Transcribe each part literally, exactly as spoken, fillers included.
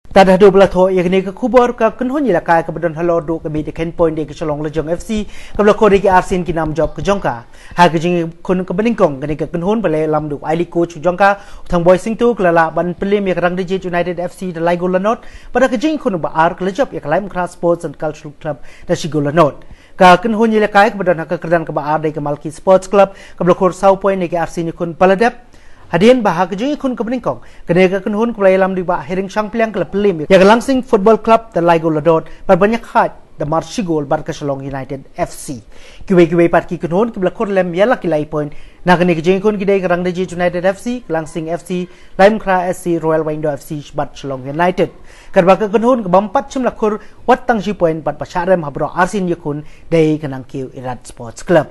Tad haduh ba la thoh ïa kane ka khubor, ka kynhun ïalehkai kaba don halor duh ka Medican Point dei ka Shillong Lajong F C, kaba la khot da ki arsien ki nam jop ka jong ka. Ha ka jingïakhun kaba nyngkong, kane ka kynhun ba la ïalam da u aili coach jong ka, u Thangboi Syngto, ka la lah ban pynliem ïa ka Rangdajied United F C da lai gol la nod, bad ha ka jingïakhun ba ar ka la jop ïa ka Laitumkhrah Sports and Cultural Club da shi gol la nod. Ka kynhun ïalehkai kaba don ha ka kyrdan kaba ar dei ka Malki Sports Club, kaba la khur saw point na ki arsien ïakhun ba la dep. Hadien ba ha ka jingïakhun kaba nyngkong, kane ka kynhun kaba la ïalam da i Bah Hering Shangpliang ka la pynliem ïa ka Langsing Football Club da lai gol la dot, bad ban ïakhaid da mar shi gol bad ka Shillong United F C. Kiwei kiwei pat ki kynhun kiba la khur lem ïa la ki lai point na kane ka jingïakhun ki dei ka Rangdajied United F C, Langsing F C, Laitumkhrah S C, Royal Wahingdoh F C bad Shillong United. Katba ka kynhun kaba ym pat shym la khur wat tang shi point bad ba shah rem ha baroh arsien ïakhun dei ka Nangkiew Irat Sports Club.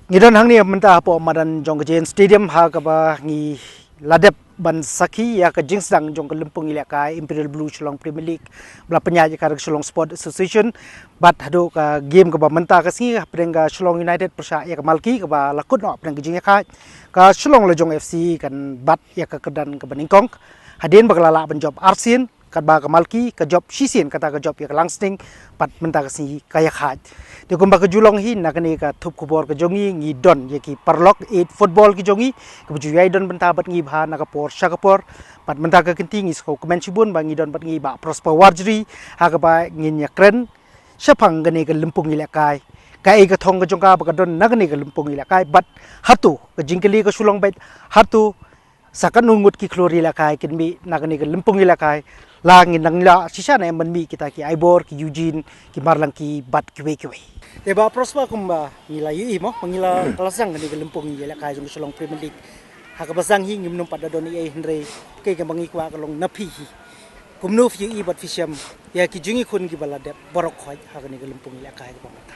Ngi don hangne mynta hapoh madan jong ka Jain Stadium ha kaba ngi la dep ban sakhi ïa ka jingsdang jong ka lympung ïalehkai Imperial Blue Shillong Premier League ba la pynïaid ïa ka da ka Shillong Sport Association. Bad haduh ka game kaba mynta ka sngi hapdeng ka Shillong United pyrshah ïa ka Malki kaba la kut noh hapdeng ka jingïakhaid, ka Shillong Lajong F C kan bat ïa ka kyrdan kaba nyngkong. Hadien ba ka la lah ban jop arsien, katba ka Malki ka jop shisien, kata ka jop ïa ka Langsning, bad mynta ka sngi ka ïakhaid. Te kumba ka ju long hi, na kane ka thup khubor ka jong ngi, ngi don ïa ki paralok ïeit football ki jong ngi kiba ju ïai don bynta bad ngi bha na ka por sha ka por. Bad mynta ka kynti ngi sngewkmen shibun ba ngi don bad ngi Bah Prosper Warjri, ha kaba ngin ïakren shaphang kane ka lympung ïalehkai, kaei ka thong ka jong ka ba ka don na kane ka lympung ïalehkai, bad hato ka jingkylli ka shu long beit, hato sa katno ngut ki khlur ïalehkai kin mih na kane ka lympung ïalehkai, la ngin nang lah shisha ne em ban mih kita ki Aibor, ki Eugene, ki Marlangki bad kiwei kiwei. Te Bah Prosper, kumba ngi la ïohi mo, ba ngi la, ka la sdang kane ka lympung ïalehkai jong ka Shillong Premier League. Ha kaba sdang hi ngim nym pat da don ei ei, hynrei kaei kaba ngi kwah ka long na phi hi, kumno phi ïohi bad phi shem ïa ki jingïakhun kiba la dep baroh khoit ha kane ka lympung ïalehkai kaba mynta?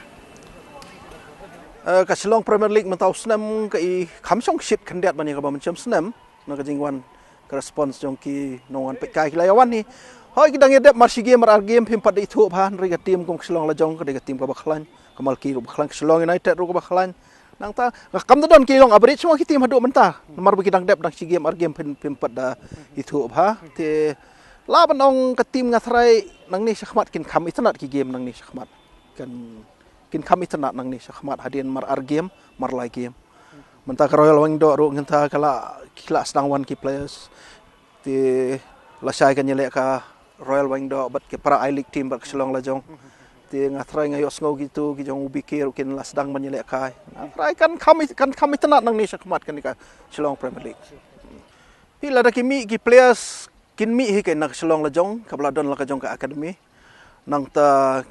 Eh, ka Shillong Premier League mynta u snem ka i kham shong shit khyndiat ban ïa kaba mynshem snem. Na ka jingwan ka response jong ki nongwan peit kai ki la ïa wan hi. Hoi, ki dang ïa dep mar shi game mar ar game phim pat da ithuh bha, hynrei ka team kum ka Shillong Lajong ka dei ka team kaba khlaiñ, ka Malki ruh kaba khlaiñ, ka Shillong United ruh kaba khlaiñ. Nangta ka kam da don ki long average mo ki team haduh mynta. Namar ba ki dang dep dang shi game ar game phim, phim pat da ithuh bha. Te lah ban ong ka team nga tharai nangne shakhmat kin kham itynnad ki game nangne shakhmat. Kan kin kham itynnad nangne shakhmat hadien mar ar game, mar lai game. Mynta ka Royal Wahingdoh ruh mynta ka la, ki la sdang wan ki players. Te lashai kan ïaleh ka Royal Wahingdoh bad ki para I-League team bad ka Shillong Lajong. Te nga tharai nga ïohsngew kitu ki jong u B K ruh kin la sdang ban ïalehkai. Nga tharai kan kham i- kan kham itynnad nangne shakhmat kane ka Shillong Premier League. Hi lada ki mih ki players kin mih hi kane na ka Shillong la jong kaba la don la ka jong ka academy. Nangta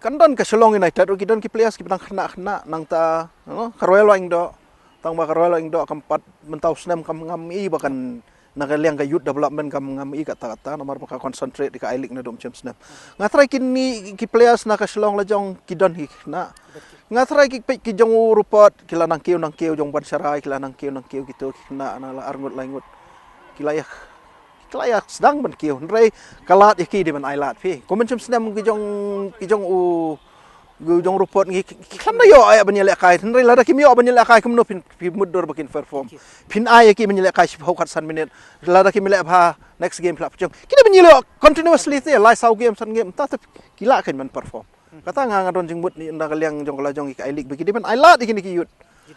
kan don ka Shillong United ruh ki don ki players kiba dang khynnah khynnah nangta, you know, ka Royal Wahingdoh. Tang ba ka Royal Wahingdoh kam pat mynta u snem kam ngam i ba kan na ka liang ka youth development kam ngam i kata kata namar ba ka concentrate ïa ka I-League naduh mynshem snem. Nga tharai kine ki players na ka Shillong la jong ki don hi khynnah. Nga tharai ki peit ki jong u report ki la nang kiew nang kiew jong Ban Sharai ki la nang kiew nang kiew kitu ki khynnah na la arngut laingut. Ki la ïa ki la ïa sdang ban kiew hynrei ka lad ïa ki dei ban ai lad phi. Kum mynshem snem ki jong ki jong u ki jong report ngi ki khlem da ïoh ïa ban ïalehkai hynrei lada kim ïoh ban ïalehkai kumno phin phi mutdur ba kin perform. Phin ai ïa ki ban ïalehkai shiphew khatsan minit lada kim ïaleh bha next game phi la pjong. Ki dei ban ïaleh continuously te lai saw game san game ta te ki lah kan ban perform. Kata nga nga don jingmut ni na ka liang jong ka la jong ïa ka I-League ba ki dei ban ai lad ïa kine ki youth.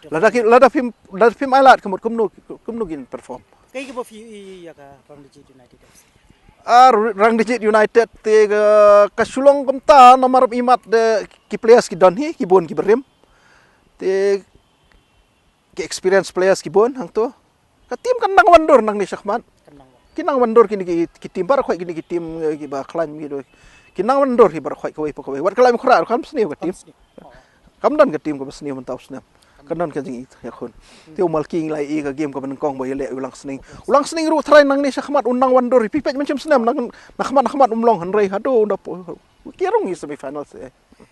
Lada ki lada phim lada phim ai lad ka mut kumno kumno kin perform. Kaei kaba phi ïohi ïa ka Rangdajied United F C? Ah, Rangdajied United te ka, ka Shillong kumta namar imat de ki players ki don hi ki bun ki barim. Te ki experience players ki bun hangto. Ka team kan nang wandur nangne shakhmat. Kan nang wan. Ki nang wandur kine ki, ki team baroh khoit kine ki team eh, kiba khlaiñ ki do. Ki nang wandur hi baroh khoit kawei pa kawei. Wat ka Laitumkhrah kan sniew ka team. Sniew. Oh. Kam don ka team kaba sniew mynta u snem. Kan don ka jingïeit ïakhun. Te u Malki ngi la ïohi ka game kaba nyngkong ba ïaleh u Langsning. U Langsning ruh tharai nangne shakhmat u nang wandur hi phi peit mynshem snem nang na khmat na khmat um long hynrei haduh u da pu. Ki rung ïa semi final se.